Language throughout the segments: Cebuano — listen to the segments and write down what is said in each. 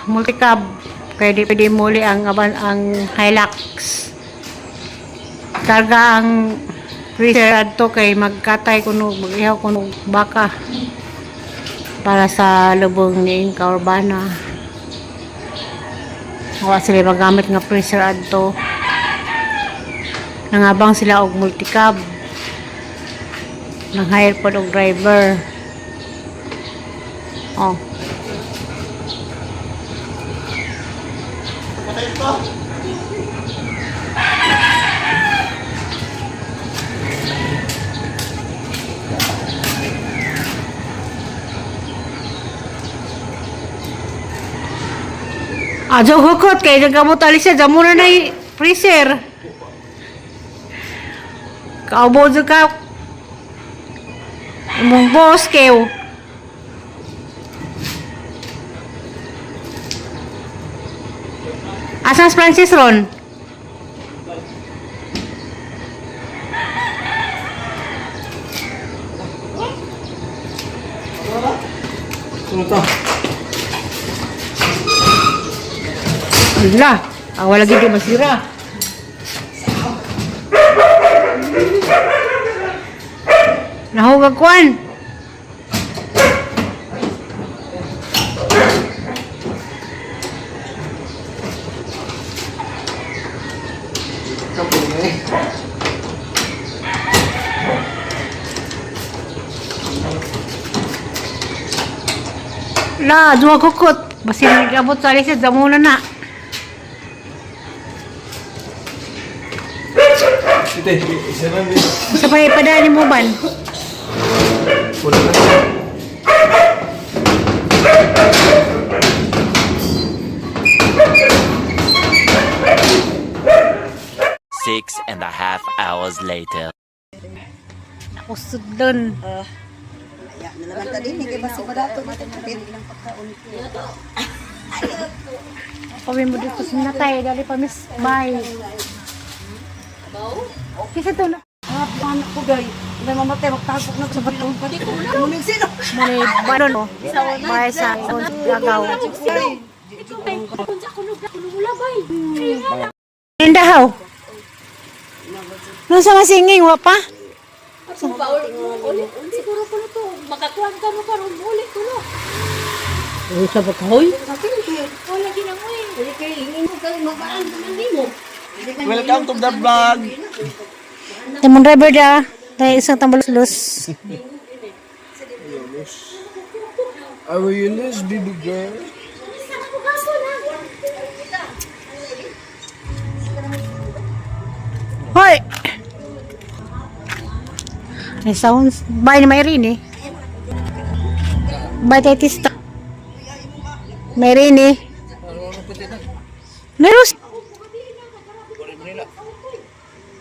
Multicab kay di pwede muli ang aban ang Hilux. Karga ang freezer adto kay magkatay kuno, mag-ihaw kuno baka para sa lubong ni Inka Urbana. Wa sila magamit nga freezer adto. Nangabang sila og multicab. Nang hire pod og driver. Oh. Ajo hukot kay nagamot alis siya damo na nay freezer. Kaubo jud ka. Imong boss kew. Asan si Francis ron? Ano to? Ala, ah, wala gid masira. Nahugag kuan. La, duha kukot. Basin abot sa alisa, damo na na. Ito, isa lang din. Sa pa ipadaan mo ban? Wala na. 6.5 hours later. Ako sudlon. Ya, na naman ta din, kay basi madato dito kapit. Kami mo dito sa natay, dali pa miss. Bye. Kisa to na. Anak ko gay, may mamatay magtagok na sa batong pati ko. Muning sino? Mani balon oh. Bye sa gagaw. Nindahaw. Nung sa masinging, wa pa? Siguro ko na to. Makakuhan ka mo karon uli ko no. Sa bakahoy? Wala ginang uy. Welcome to the vlog. Timon driver da. Dahil isang tambalos. I will use baby girl. Hoy! Ay, sounds. Bye ni Mayrene eh. Bye tayo tista. Mayrene. Meron.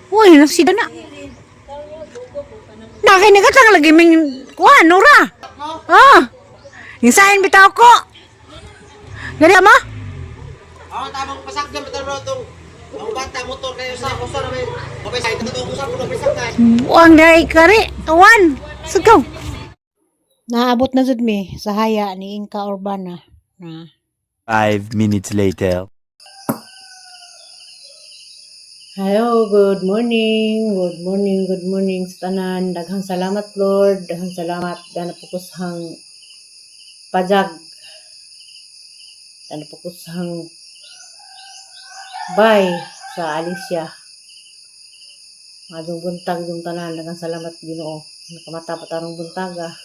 Uy, nasida na. Nakinigat lang lagi ming kuha, Nora. Ah. Insain bitaw ko. Gani mo? Ako tamang pasakyan bitaw bro tong ang bata motor kayo sa usa na may mabay sa ito usa ko na may sakay. Buang dai kare, awan. Sigaw. Naabot na jud mi sa haya ni Inka Urbana. Na. 5 minutes later. Hello, good morning. Good morning, good morning sa tanan. Daghang salamat Lord, daghang salamat dana po ko sa pajag. Dana po ko sa bay sa Alicia. Adong buntag yung tanan, daghang salamat Ginoo. Nakamata pa tarong buntaga.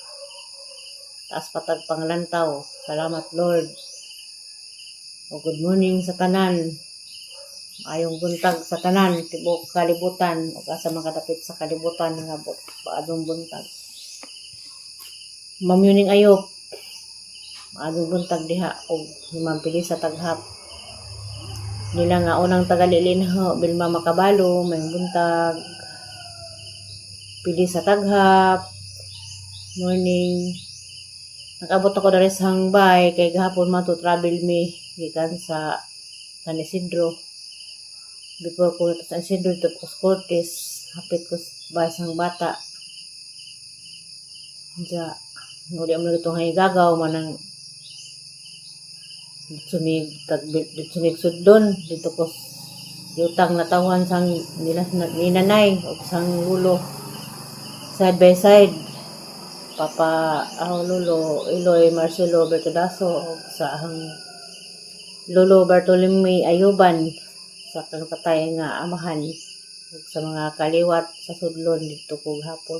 Taas patag panglantaw. Salamat Lord. O good morning sa tanan. Ayong buntag sa tanan, tibok kalibutan ug asa makadapit sa kalibutan nga paadong buntag. Mamyuning ayop. Maadong buntag diha og himampili sa taghap. Nila nga unang tagalilin ho, Bilma Makabalo, may buntag. Pili sa taghap. Morning. Nakabot ako diri sa Hangbay kay gahapon man to travel mi gikan sa San Isidro. Before ko nito sa Isidro, dito ko sa Cortes, hapit ko sa bahay sang bata. Diya, nguli mo na itong gagaw, manang Dito dito mig sudlon dito ko yutang natawan sang nila ni nanay ug sang lulo side by side papa aw lolo Eloy Marcelo Bertodaso ug sa ang lolo Bartolome Ayuban sa kang patay nga amahan ug sa mga kaliwat sa sudlon didto ko hapon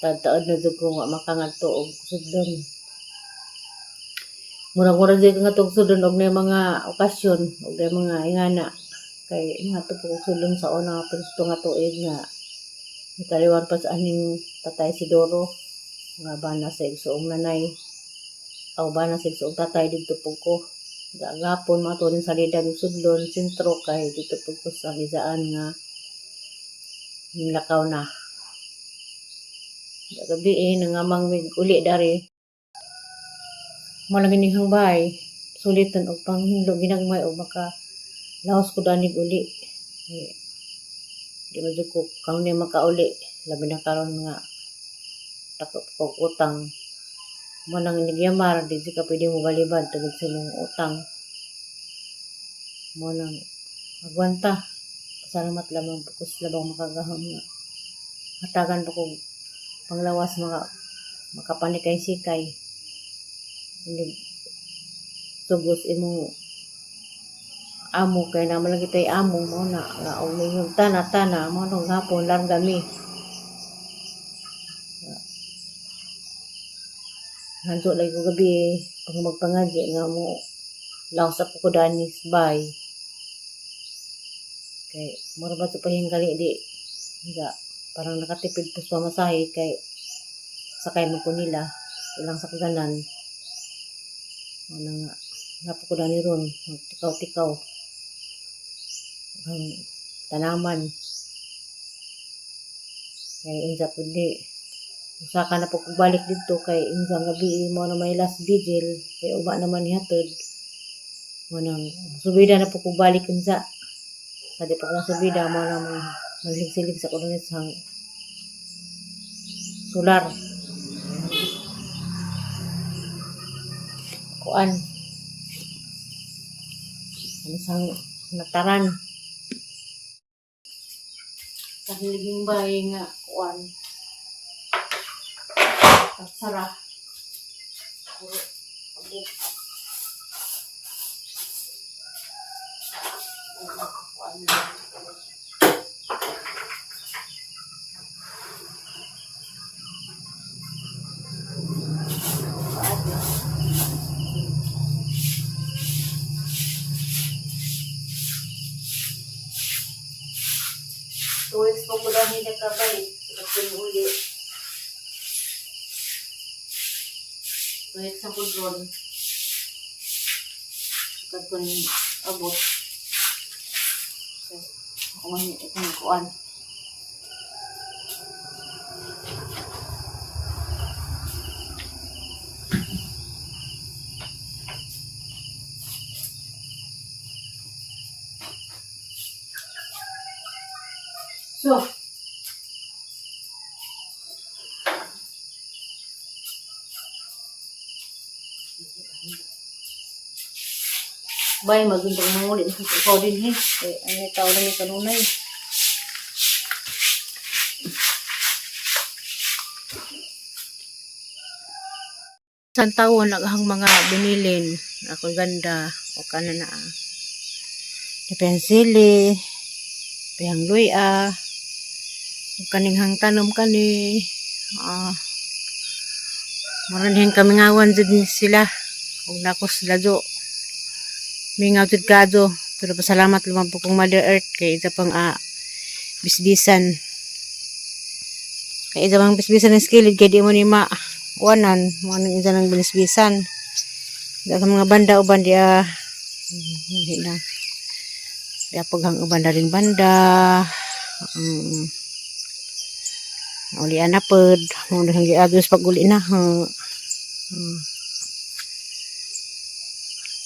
taod-taod na jud ko nga makangadto og sudlon. Murag-murag jud nga og sudlon og nay mga okasyon og nay mga ingana kay ngadto po kog sudlon sa una nga pwesto nga tuig nga nakaliwan pa sa aning tatay Sidoro nga bana sa igsuong nanay aw bana sa igsuong tatay didto pud ko. Gahapon mga din sa lidag sudlon sentro kay didto pud ko sa gizaan nga lakaw na. Gabi eh, nangamang mig uli dari. Mo lang inihang bahay, sulitan og panghinlo ginagmay og maka laos ko danig uli. Eh, di man jud ko karon ni makauli labi na karon nga takop ko og utang. Mo nang nagyamar di jud ka pwede mo balibad tungod sa imong utang. Mo nang agwanta. Pasalamat lamang po ko sa labang makagahom nga hatagan pa ko panglawas maka makapanikay sikay. Hindi sugos imong amo kay naman lang kitay amo mo na nga og mingon tana tana mo nung hapon larga mi. Hanto lagi ko gabi pag magpangadyo nga mo laos ako ko danis bay. Kay mura ba to pahinggali di nga parang nakatipid po sa pamasahe kay sakay man ko nila ilang sakganan. Ano nga napo ko dani ron tikaw-tikaw ang tanaman kay insa pud di usa ka na po kog balik didto kay insa gabi mo na may last vigil kay uba naman nihatod mo nang subida na po kog balik unsa sa di pa ko subida mo na magligsilig sa kuno sa solar kuan ano sang nataran sa hiliging bahay nga kuan sara puro pabuk kuan. 2 weeks po ko daw hindi nakabalik. Sa uli. 2 weeks na po doon. Sukad ko ni abot. So, ako man itong kuan. So, bay, maguntong mangulit. Ikaw din, he. Eh, ang tao lang yung kanunay. San taon naghang mga binilin. Ako ganda. O kana na ah. Pensili. Pihang luya. O kaning hang tanom kani. Ah. Maranhin kami ngawan jud ni sila. Og nakos ladyo. Mingaw jud kado. Pero pasalamat lumang po kong Mother Earth kay isa pang bisbisan. Kay isa pang bisbisan ng skilid kay di mo ni ma kuanan mo nang isa ng binisbisan. Sa mga banda uban di hindi na. Di paghang uban na rin banda. Ulian na pod. Mo nang giagos pag uli na.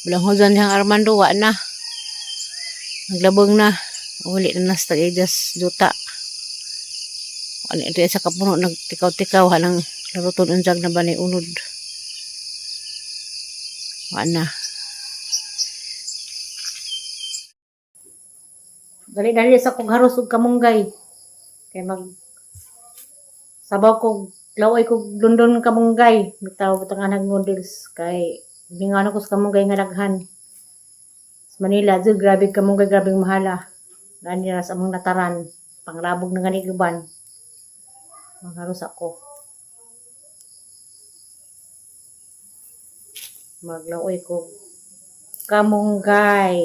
Walang hujan niyang Armando, wa na. Naglabong na. Uli na nasta ijas duta. Ano ito sa kapuno nagtikaw-tikaw halang laruton unjag na ba ni unod. Wa na. Dali-dali sa kog haros og kamunggay. Kay mag sabaw kog laway kog lundon kamunggay. Bitaw butangan nag noodles kay bingan ako sa kamunggay nga daghan. Sa Manila, jud grabe kamunggay, grabe mahala. Gani ra sa among nataran, panglabog na gani uban. Magharos ako. Maglaway ko kamunggay.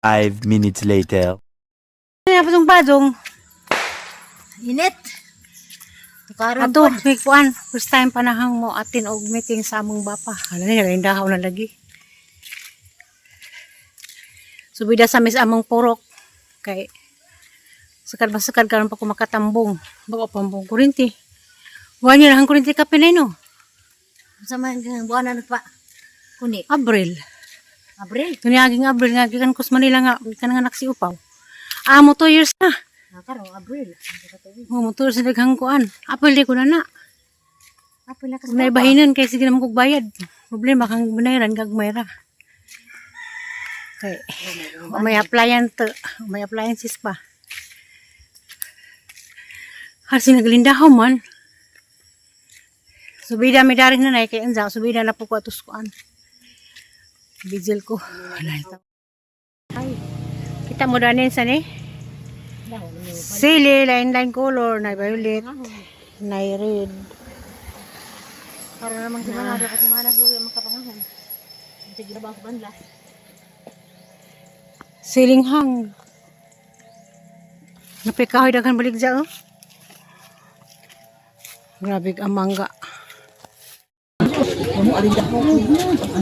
5 minutes later. Ano pa badong? Init. Tukaron. Ato, may kuan. First time panahang mo atin og meeting sa among bapa. Hala ni nagalindahaw na lagi. Subida sa mis among purok kay sakad basakad karon pa ko makatambong. Bago pa ambong kurinti. Wa niya lang kurinti kape na no. Sa man buwan na pa. Kuni. Abril. Abril. Kanyaging Abril nga gikan ko sa Manila nga gikan nga naksiupaw. Ah, mo 2 years na. Ah, karon Abril. Mo 2 years na daghang kuan. April di ko na na. April na kasi. Kung naibahinan kay sige naman kog bayad. Problema kang binayaran kag mayra. Kay may appliance may appliances pa. Harsi naglindahaw man. Subida mi dari na nay kay anza subida na po ko atos kuan. Bijil ko. Wala ito. Ay. Kita mo danin sa ni? Sili, line line color, na violet, na red. Para naman si mana kasi mana suwi makapangahon. Sige ba ako banla. Silinghang. Napikahoy daghan baligja oh. Grabe ang mangga.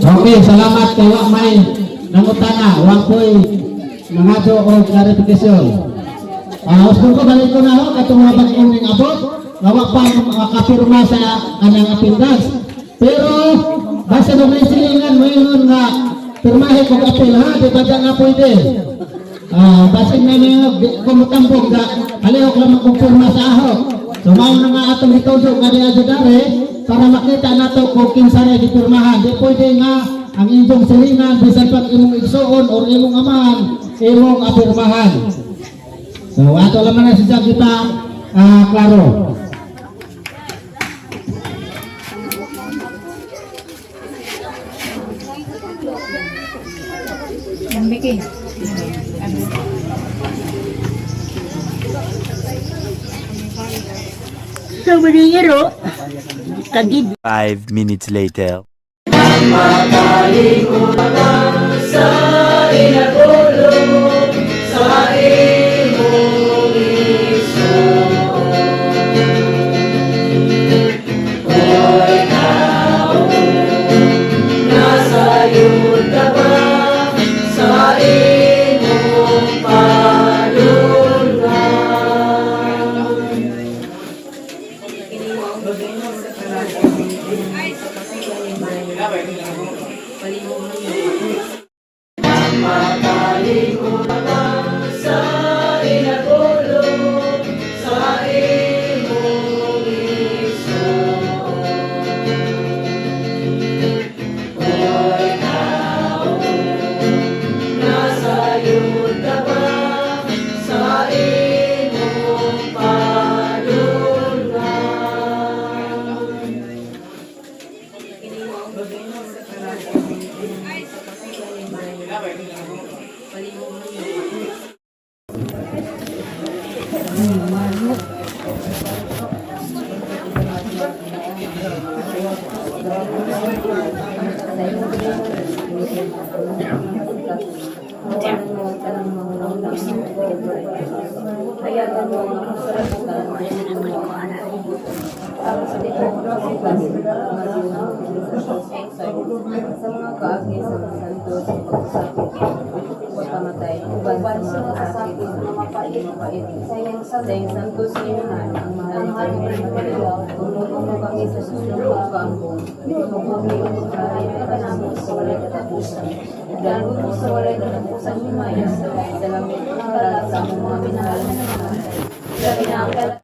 Okay, salamat kay wa may nangutana, wa ko'y nangadto og clarification. Ah, usbon ko balik ko na ho katong mga bag-ong ning abot, nga wa pa makapirma sa kanang attendance. Pero basta nung may silingan mo yun nga pirmahe kog apel ha, di ba nga pwede? Ah, basin na niyo kumutambog da alihok lamang kong pirma sa ahok. So mao na nga atong gitudlo nga diadto dare para makita nato kung kinsa ray gipirmahan. Di pwede nga ang inyong silingan bisan pag imong igsuon or imong amahan imong apirmahan. So ato lamang na siya kita klaro. 5 minutes later. Sa mga kaagi sa mga santo sa pagsakit pagkamatay uban sa mga kasakit na mapait mapait sa iyang santo sa inahan ang mahal ni Maria, tumutuno kami sa susunod kaambong tumutuno ang pagkahay para sa walay katapusan dahil mo sa walay katapusan himaya sa langit para sa among mga minahal na namatay. Labi na ang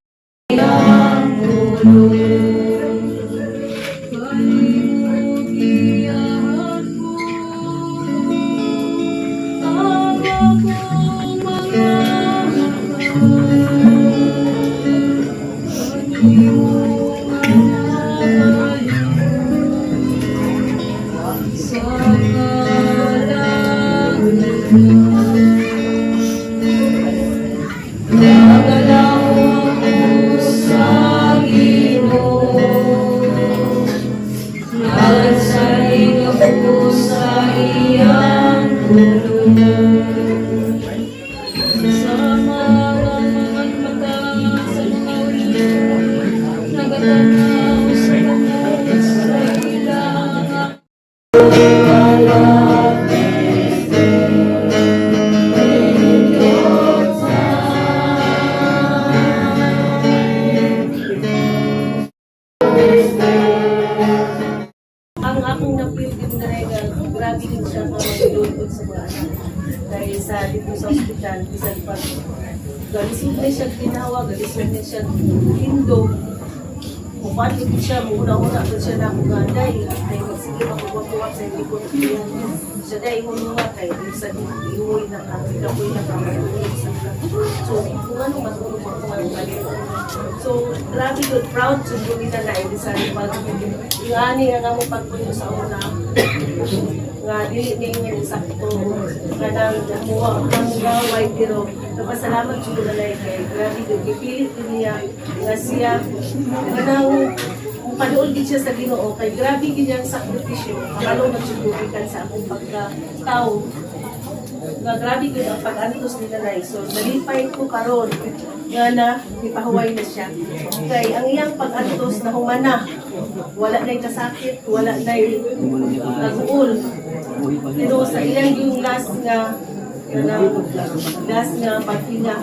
Ang akong na-feel din na rin, grabe din siya pa magdulod sa mga anak. Dahil sa dito sa ospital, bisan pa galisod na siya ginawa, galisod na siya hindog. Mupatid din siya, muna-una pa siya na akong ganday. Ay, magsige makuha-kuha sa hindi ko na siya dahil mo nga kay sa iuwi na ka, ikapoy na ka, matulog sa ka. So, kung ano matulog ako nga balik. So, grabe yun, proud to be na na, sa pag ingani nga nga mo pagpuyo sa una, nga dili ningon sakto, kanang muwa ang gaway, pero napasalamat jud ko na kay grabe yun, gipilit din niya nga siya, kanang paduol gid siya sa Ginoo kay grabe gid niyang sakripisyo kabalo man jud ko gikan sa akong pagka-tao nga grabe gid ang pag-antos ni nanay. So nalipay ko karon nga na gipahuway na siya. Kay ang iyang pag-antos na humana, wala na'y kasakit, wala na'y naguol. Pero sa iyang yung last nga kanang last nga paghinga,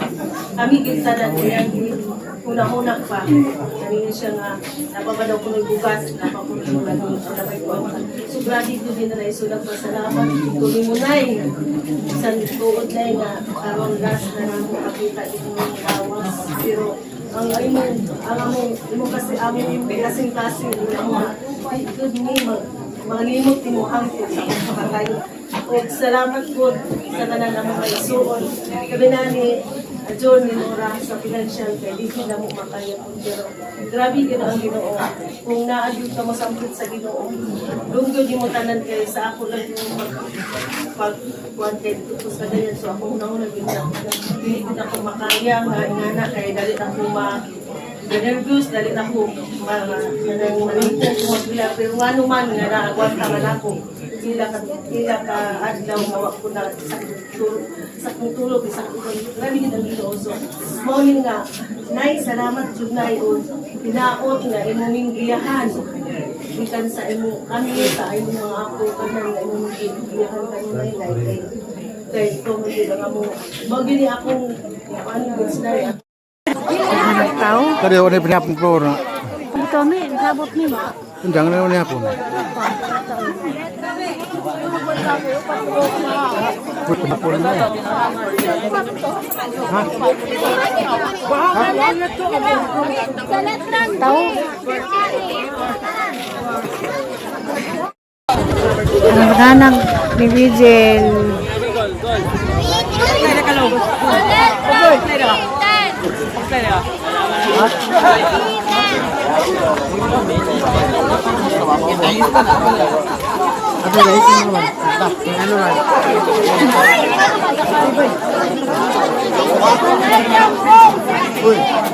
kami gid tanan iyang una-una pa. Kanina siya nga, napabadaw ko ng bugas, napapuno ng napay ko. So grabe ko din na so nagpasalamat ko ni Munay. Sa tuod na nga karon last na namo makita imong gawas. Pero ang imong ang among imo kasi among kasing-kasing imo good ni mag manimot nimo ang sa pagkakayo. Og salamat po sa tanan among maisuon. Gabi na ni John ni Nora sa financial kay di na mo makaya po pero grabe gid ang Ginoo kung naa gyud ka mosampit sa Ginoo lunggod mo tanan kay sa ako lang yung pag pag kuan kay tupos ka ganyan so ako una-una gid na dili gid ako makaya nga ingana kay dali ako ma nervous dali na ako ma kanang malipong ko magbila pero ngano man nga naagwanta man ako pila ka adlaw nga wa ko na sa tulog sa akong tulog sa akong grabe gid ang Ginoo. So mao ni nga nay salamat jud nay og hinaot nga imong ning giyahan gikan sa imong kami sa imong mga apo kanan nga imong giyahan kanunay nay kay kay ikaw man gid ang among mao gini akong ano gid nay. Tao? Kadi wala pinapon ko na. Ito mi, sabot mi. Undang na wala hapon. Tao? Ang kanang ni Vigil. Uy.